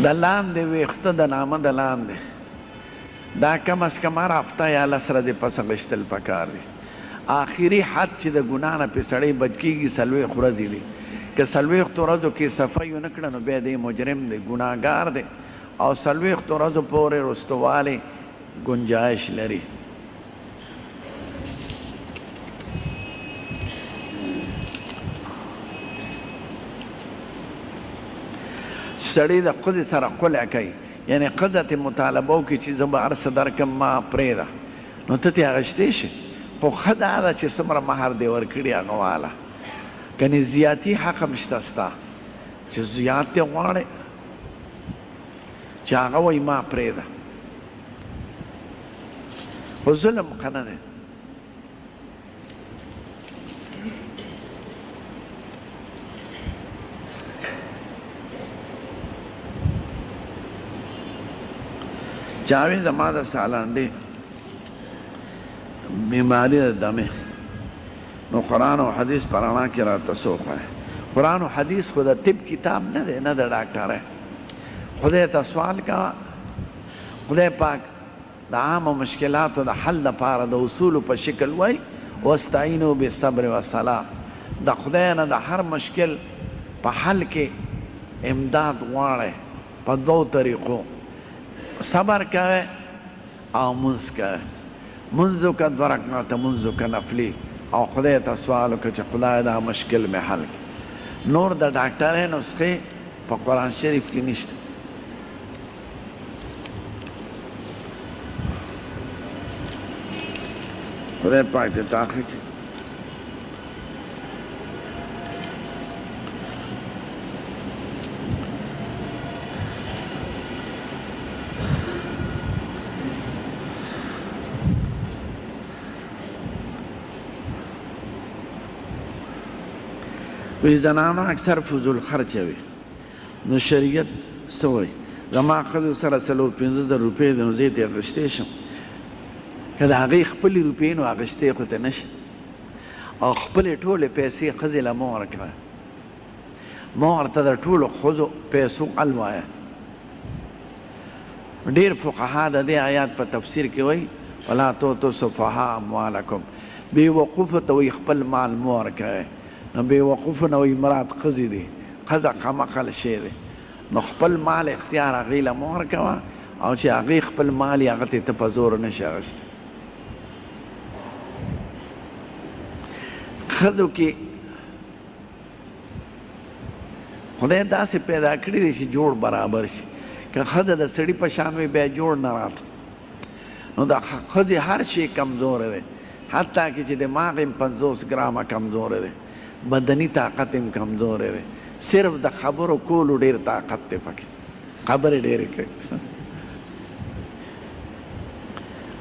د لاندې ویښته د نامه د لاندې دا کم از کم هره هفته یا لس ورځې پس غشتل پکار دي. آخري حد چې د ګناه نه پرې سړی بچ کېږي 40 ورځې دي. که څلوېښتو ورځو کې صفايي ونه کړه نو بیا دی مجرم دی، ګناهګار دی او څلوېښتو ورځو پورې وروستوالي ګنجایش لري. سړی د ښځې سره خلع کوي، یعنې ښځه ترې مطالبه وکړي چې زه به هر څه درکړم ما پرېږده، نو ته ترې اخیستی شې، خو ښه دا ده چې څومره مهر دې ورکړي هغه واله، کنې زیاتي حق هم شته ستا چې زیات ترې غواړې چې هغه وایي ما پرېږده، خو ظلم ښه نه دی. چاوی زما د سالانډې بیماری د دمه نو قرآن او حدیث په رڼا کې راته څه وښایه. قرآن او حدیث خو د طب کتاب نه دی، نه د ډاکټرۍ. خدای ته سوال کوه، خدای پاک د عامو مشکلاتو د حل لپاره د اصولو په شکل وایي، واستعینوا بالصبر والصلوة، د خدای نه د هر مشکل په حل کې امداد غواړئ په دوو طریقو، صبر کوئ او لمونځ کوئ. لمونځ وکړه، دوه رکعته لمونځ وکړه نفلي او خدای ته سوال وکړه چې خدایه دا مشکل مې حل کړه. نور د ډاکټرۍ نسخې په قرآن شریف کې نشته. خدای پاک دې تا ښه کړي. وی زنانه اکثر فضول خرچه وي. نو شریعت څه وایي؟ زما ښځې سره څلور 5000 روپۍ دي نو زه یې ترې اخیستی شم؟ که د هغې خپلې روپۍ نو اخیستی خو ترې نه شم. او خپلې ټولې پیسې ښځې له مه ورکوه، مه ورته د ټولو ښځو پیسو حل وایه. ډېر فقها د دې آیات په تفسیر کې وایي ولا تؤتوا السفهاء اموالکم، بې وقوفو ته وایي خپل مال مه ورکوئ. نو بې وقوفو نه وایي مراد ښځې دي، ښځه کمعقل شی دی، نو خپل مال اختیار هغې له مه ورکوه او چې هغې خپل مال یې هغه ترې ته په زور نه شې اخیستی. ښځو کې خدای داسې پیدا کړي دي چې جوړ برابر شي، که ښځه د سړي په شان وي بیا جوړ نه راته. نو د ښځې هر شی کمزوری دی، حتی کې چې دماغ یې 50 ګرامه کمزوری دی، بدني طاقت یې کمزوری دی، صرف د خبرو کولو ډېر طاقت دی پکې، خبرې ډېرې کوي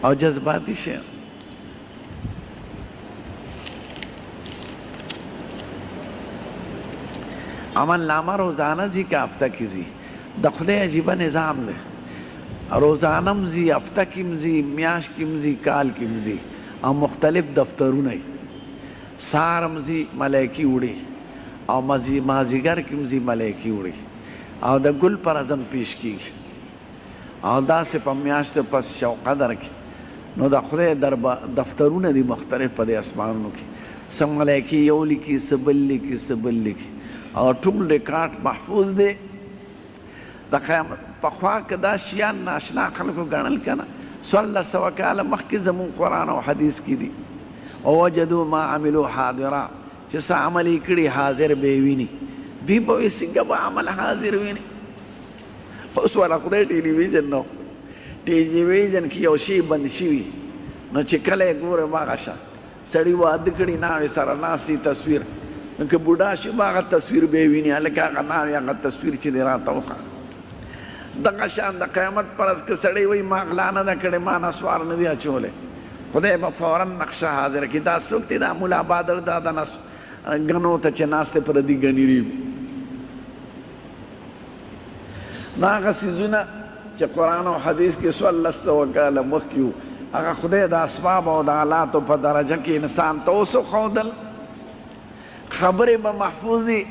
او جذباتي شی. عمل نامه روزانه ځي که هفته کې ځي؟ د خدای عجیبه نظام دی، روزانه هم ځي، هفته کې هم ځي، میاشت کې هم ځي، کال کې هم ځي، او مختلف دفترونه یې. سهار هم ځي ملایکې وړي، او مازیګر کې هم ځي ملایکې وړي، او د ګل پر ورځ هم پیش کېږي، او داسې په میاشتو پس شوقدر کې. نو د خدای دفترونه دي مختلف په دې اسمانونو کې، څه ملایکې یو لیکي، څه بل لیکي، څه بل لیکي، او ټول ریکارډ محفوظ دی. د قیامت پخوا که دا شیان ناشنا خلکو ګڼل که نه، 1400 کاله مخکې زموږ قرآن او حدیث کې دي، ووجدوا ما عملوا حاضرا، چې څه عمل یې کړي حاضر به یې ویني. دوی به وایي څنګه به عمل حاضر ویني؟ اوس والا خدای ټلویزیون نه، ټلویزیون کې یو شی بند شوي، نو چې کله یې ګورې هغه شه سړي واده کړي، ناوې سره ناست دي، تصویر، نو که بوډا شي هغه تصویر به یې ویني، هلکه هغه ناوې هغه تصویر چې دی راته وښیه. دغه شان د قیامت پر ورځ که سړی وایي ما غلا نه ده کړې، ما نسوار نه دی اچولی، خدای به فورا نقشه حاضر کړي، دا څوک دی؟ دا ملا بادر دا د نس ګنو ته چې ناست دی پردي ګني ریبي. نو هغه څیزونه چې قرآن او حدیث کې 1400 کاله مخکې وو، هغه خدای د اسباب او د آلاتو په درجه کې انسان ته اوس وښودل. خبرې به محفوظې،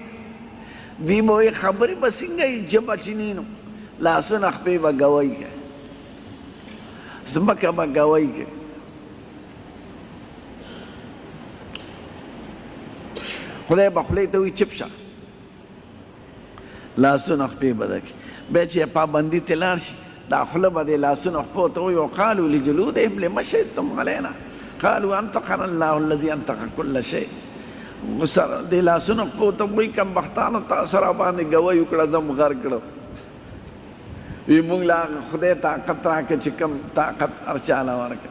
دوی به وایي خبرې به څنګه وي، ژبه چې نه نو لاسونه خپې به ګواهي کوي، ځمکه به ګواهي کوي. خدای به خولې ته وایي چپ شه، لاسونه خپې به درکړي. بیا چې پابندي ته لاړ شي، دا خوله به دې لاسونه خپو ته وایي، وقالو لجلودهم لم شهدتم علینا قالوا انطقنا الله الذي انطق كل شيء. دې لاسونه خپو ته وایي کم بختانو تاسو را باندې ګواهي وکړه، زه هم غرق کړم. وی مونږ له هغه خدای طاقت راکړه چې کوم طاقت هر چا له ورکړه.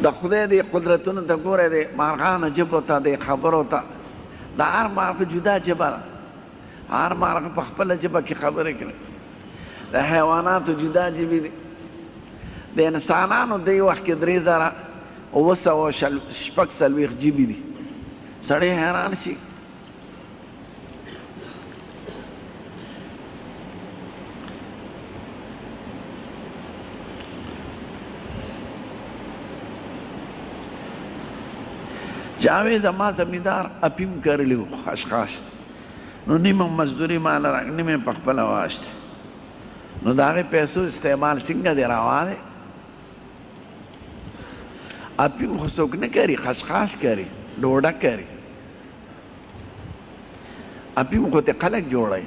د خدای دې قدرتونو ته ګوره، دې مارغانو ژبو ته، دې خبرو ته. د هر مارغه جدا ژبه ده، هر مارغه په خپله ژبه کې خبرې کوي. د حیواناتو جدا ژبې دي. د انسانانو دې وخت کې 3746 ژبې دي. سړی حیران شي. چاوې زما زمیندار اپیم کرلی و خشخاش، نو نیمه مزدوري ما له راکړه، نیمه یې په خپله واخیسته. نو د هغې پیسو استعمال څنګه دی روا دی؟ اپیم خو څوک نه کري، خشخاش کري، ډوډه کري. اپیم خو ته خلک جوړوي.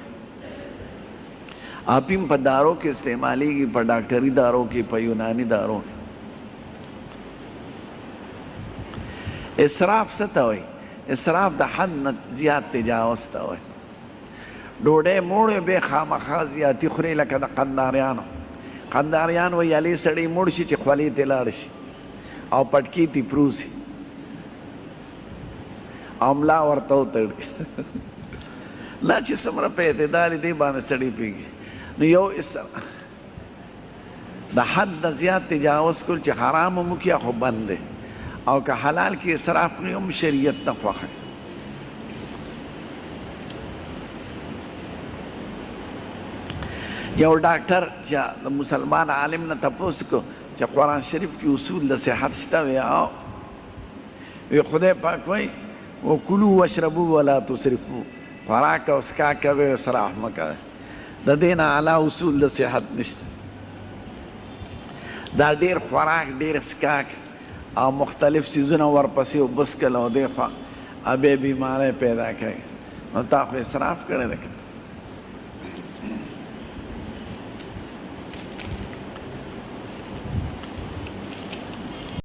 اپیم په دارو کې استعمالیږي، په ډاکټري دارو کې، په یوناني دارو کې. اسراف څه ته وایي؟ اسراف د حد نه زیات تجاوز ته وایي. ډوډۍ موړې بیا خامخا زیاتي خوري، لکه د قنداریانو. قنداریان وایي هلې سړی موړ شي چې خولې ته لاړ شي او پټکې ته پروسي او ملا ورته وتړي. نه چې څومره په اعتدال دې باندې سړی پوهېږي. نو یو د حد نه زیات تجاوز کول چې حرام هم وکړي خو بند دی، او که حلال کې اسراف کوي هم شریعت نه خوښوي. یو ډاکټر چې د مسلمان عالم نه تپوس وکړو چې قرآن شریف کې اصول د صحت شته، وی او وی خدای پاک وایي وکلو واشربو ولا تسرفو، خوراک او څښاک کوئ اسراف مه کوئ. د دې نه اعلی اصول د صحت نشته. دا ډېر خوراک، ډېر څښاک او مختلف څیزونه ورپسې اوبه څښل او دې خوا بیا بیمارۍ پیدا کوي، نو تا خو اسراف کړی دی.